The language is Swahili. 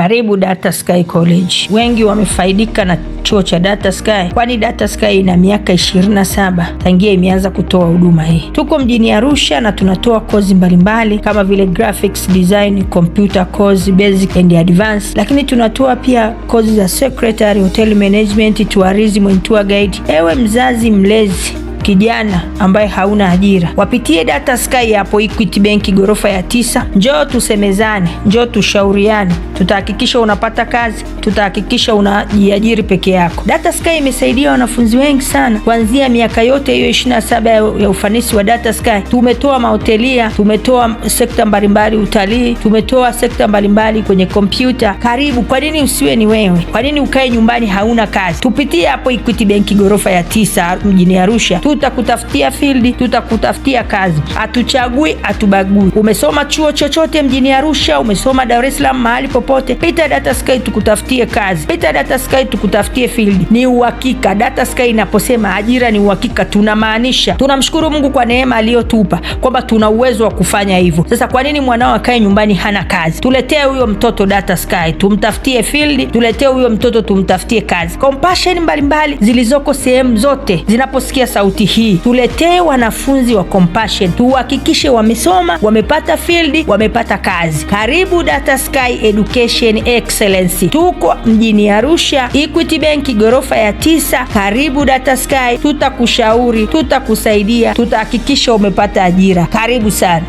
Karibu Data Sky College. Wengi wamefaidika na chuo cha Data Sky, kwani Data Sky ina miaka 27 tangia imeanza kutoa huduma hii. Tuko mjini Arusha na tunatoa kozi mbalimbali kama vile graphics design, computer course, basic and advanced, lakini tunatoa pia kozi za secretary, hotel management, tourism and tour guide. Ewe mzazi mlezi, kijana ambaye hauna ajira, wapitie Data Sky hapo Equity Bank ghorofa ya 9. Njoo tusemezane, njoo tushauriane, tutahakikisha unapata kazi, tutahakikisha unajiajiri peke yako. Data Sky imesaidia wanafunzi wengi sana kuanzia miaka yote hiyo 27 ya ufanisi wa Data Sky. Tumetoa mahotelia, tumetoa sekta mbalimbali utalii, tumetoa sekta mbalimbali kwenye kompyuta. Karibu, kwa nini usiwe ni wewe? Kwa nini ukae nyumbani hauna kazi? Tupitie hapo Equity Bank ghorofa ya 9 mjini Arusha, tutakutafutia field, tutakutafutia kazi. Hatuchagui, hatubagui. Umesoma chuo chochote mjini Arusha, umesoma Dar es Salaam, mahali popote, pita Data Sky tukutafutie kazi, pita Data Sky tukutafutie field. Ni uhakika. Data Sky inaposema ajira ni uhakika, tunamaanisha. Tunamshukuru Mungu kwa neema aliyotupa kwamba tuna uwezo wa kufanya hivyo. Sasa kwa nini mwanao akae nyumbani hana kazi? Tuletee huyo mtoto Data Sky, tumtafutie field, tuletee huyo mtoto tumtafutie kazi. Compassion mbalimbali zilizoko sehemu zote zinaposikia sauti hii, tuletee wanafunzi wa Compassion, tuhakikishe wamesoma, wamepata field, wamepata kazi. Karibu Data Sky Education Excellence, tuko mjini Arusha, Equity Bank ghorofa ya 9. Karibu Data Sky, tutakushauri, tutakusaidia, tutahakikisha umepata ajira. Karibu sana.